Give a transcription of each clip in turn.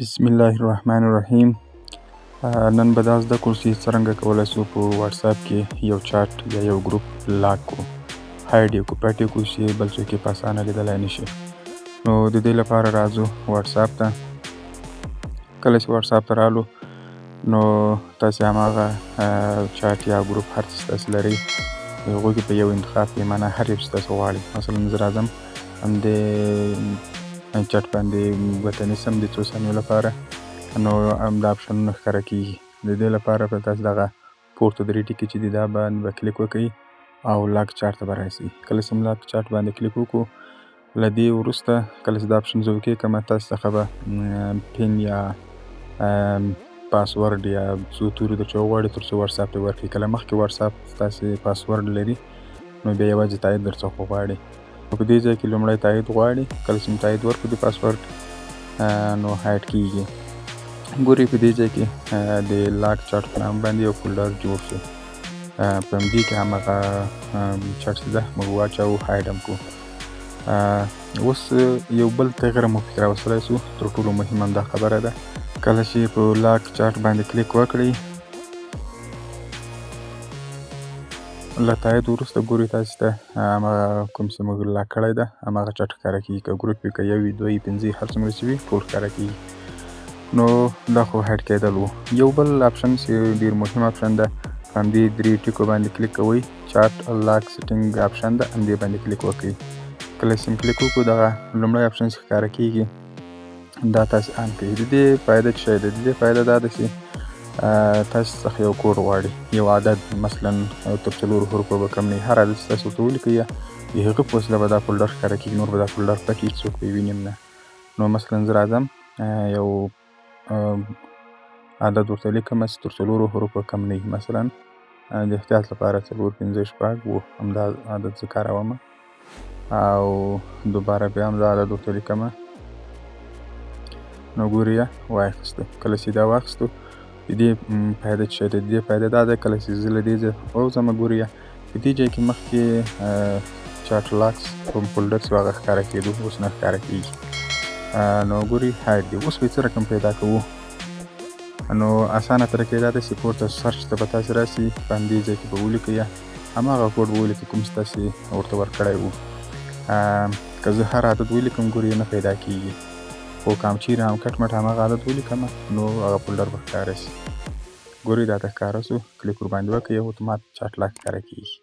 بسم الله الرحمن الرحیم. نن به دا زده کړو چې څرنګه کولی شو په واتساپ کې یو چاټ یا یو ګروپ lock کړو، hide یې کړو، پټ یې کړو چې بل څوک یې په اسانه لیدلی نه شي. نو د دې لپاره راځو واتساپ ته. کله چې واتساپ ته رالو، نو تاسې هماغه چاټ یا ګروپ، هر څه تاسې لرئ، هغو کې په یو انتخاب کې، معنا هر یو چې تاسې غواړئ. مثلا زه راځم، همدې چټ باندې ګوته نیسم د څو ثانیو لپاره، نو همدا آپشنونه ښکاره کیږي. د دې لپاره به تاسې دغه پورته درې ټکي چې دي، دا باندې به کلیک وکړئ او lock chat ته به راسئ. کله چې lock chat باندې کلیک وکړو، له دې وروسته کله چې دا آپشن زه okay کړم، تاسو څخه به PIN یا پاسورډ یا څو توري درڅخه وغواړي تر څو واتساپ ته ورکړي. کله مخکې واتساپ ستاسې پاسورډ لري، نو بیا یوازې تایید درڅخه غواړي. په دې ځای کې لومړی تایید غواړي. کله چې تایید ورکړو د پاسورډ، نو hide کیږي. ګورئ، په دې ځای کې د lock chat په نامه باندې یو folder جوړ شو. په همدې کې هماغه چټ چې ده، موږ واچوو، hide هم کړو. اوس یو بل تغیر مو پکې راوستلی شو. تر ټولو مهمه همدا خبره ده. کله چې په lock chat باندې کلیک وکړئ، له تایید وروسته ګورئ، تاسې ته هماغه کوم چې موږ lock کړی ده، هماغه چټ ښکاره کېږي. که ګروپ وي، که یو وي، دوه وي، پنځه وي، هر څومره چې وي، ټول ښکاره کېږي. نو دا خو hide کېدل وو. یو بل آپشن چې ډېر مهم آپشن ده، په همدې درې ټکو باندې کلیک کوئ، chat lock setting آپشن ده، همدې باندې کلیک وکړئ. کله چې کلیک وکړو، دغه لومړی آپشن چې ښکاره کېږي، دا تاسې on کړئ. د دې فایده څه شی ده؟ د دې فایده دا ده چې تاسې څخه یو کوډ غواړي، یو عدد، مثلا تر څلورو حروفو به کم نه وي. هر عدد چې تاسې ورته ولیکئ، د هغه په وسیله به دا folder ښکاره کېږي، نور به دا folder پټ وي، څوک به یې ویني هم نه. نو مثلا زه راځم، یو عدد ورته لیکم چې تر څلورو حروفو کم نه وي. مثلا د احتیاط لپاره څلور، پنځه، شپږ، اووه، همدا عدد زه کاروم او دوباره بیا همدا عدد ورته لیکم. نو ګوري، واخیستو. کله چې دا واخیستو، د دې فایده څه ده؟ د دې فایده دا ده، کله چې زه له دې ځایه ووځم، ګوري، په دې ځای کې مخکې chat locks کوم folder چې هغه ښکاره کېدو، اوس نه ښکاره کېږي. نو ګوري، hide دی. اوس به یې څه رقم پیدا کوو؟ نو اسانه طریقه دا ده چې پورته search ته به تاسې راسي، په همدې ځای کې به ولیکئ، هماغه کوډ به ولیکئ کوم چې تاسې ورته ورکړی وو. که زه هر عدد ولیکم، ګوري، نه پیدا کېږي، خو که هم چیرې هم کټ مټ هماغه عدد ولیکم، نو هغه folder به ښکاره شي. ګورئ، دا ته ښکاره شو. کلیک ورباندې وکړئ، اتومات chat lock ښکاره کېږي.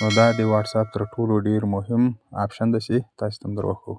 نو دا د واتساپ تر ټولو ډېر مهم آپشن ده چې تاسې ته هم در وښوو.